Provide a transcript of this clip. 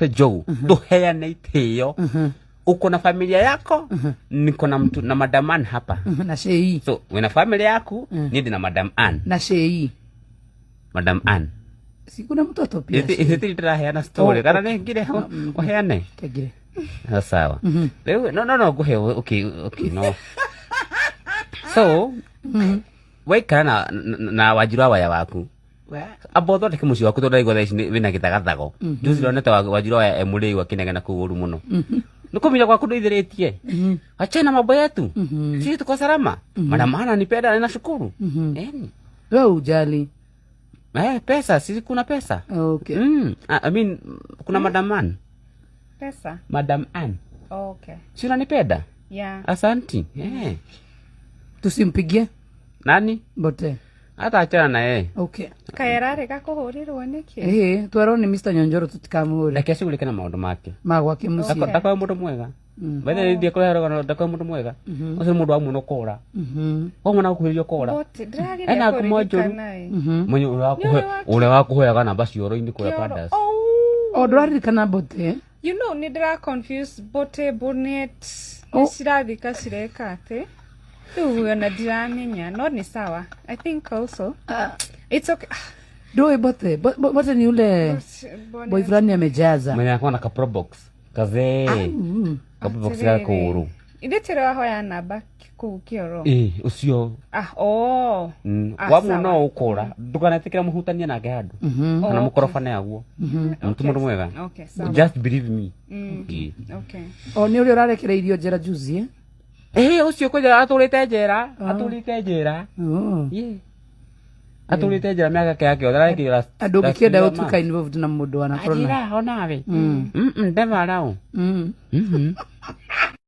Joe, tuheane itĩo. Uko na familia yako, niko na mtu na Madam Ann hapa. Na Shei. So wina familia yaku, niĩ ndĩ na Madam Ann. Na Shei. Madam Ann. Si kuna mtoto pia. Shei. Ithe ndĩraheana story Oh, kana okay. nĩ ngire ũheane. Kegire. Ah, sawa. Rĩu no ngũhe. Okay, no so waikara na Wanjiru wa waya waku, amba ũthondeke mũciĩ waku, tondũ ndaigua thaa ici wĩna gĩthagathago. Juzi ndonete Wanjiru wa waya e mũrĩu akĩnegena kũu ũru mũno nĩ kũmenya gwaku ndũithĩrĩtie. Achana na mambo yetu, sisi tuko salama. Madam ananipenda na nashukuru. Yani Wewe ujali. Eh, pesa, sisi kuna pesa. I mean, kuna Madam Ann. Pesa. Madam Ann. Okay. Si unanipenda? Yeah. Asanti, eh. Tusimpigie. Nani? Bote. Hata achana na yeye. Okay. Kaĩ ararega kũhũrĩrwo nĩkĩ? Eh, twarwo ni Mr. Nyonjoro tutikamuhure. Reke acugulike na maũndũ make. Magwake muciĩ. Ndakoe mũndũ mwega. Bethe thiĩ kũrehe rũgano, ndakoe mũndũ mwega. Ũcio nĩ mũndũ wa muona ũkora. Wamwona gũkuhĩrĩria ũkora. Bote, ndĩrageria Ena ngumo njũru. kũririkana ĩ. Mwenye ũrĩa wakũheaga namba cioro-inĩ kũrĩa Kĩoro. Pandas. Oh. O ndũraririkana Bote? You know, nĩ ndĩra confuse bote, bonet. Oh. Nĩ cirathika cireka atĩ. Rĩu ona ndiramenya, no nĩ sawa. I think also. It's okay. Ndũĩ Bote? Bote ni ule Bonet. boy fulani amejaza. Mwenye anakuwa na kaprobox kazee, kaprobox ga kũgũrũ. Ithe tĩrahoya namba kũu kĩoro. Ĩ ũcio. Ah, oh. Ah, Wamwona sawa. ũkũra, ndũkanetĩkĩra mũhutanie nake handũ kana mũkorobane aguo. Mũtu mũndũ mwega. Okay, sawa. Just believe me. Ĩ. Okay. O nĩ ũrĩa ũrarekereirio njera juzi, eh? Ĩ, ũcio kwenjera atũrĩte njera, atũrĩte njera. Oh. Ĩ. Atũrĩte njera mĩaka yake yake yothe arekĩra Andũ ũngĩkĩenda gũtuĩka involved na mũndũ wanakorwo na Anjĩra onawe. Never allow.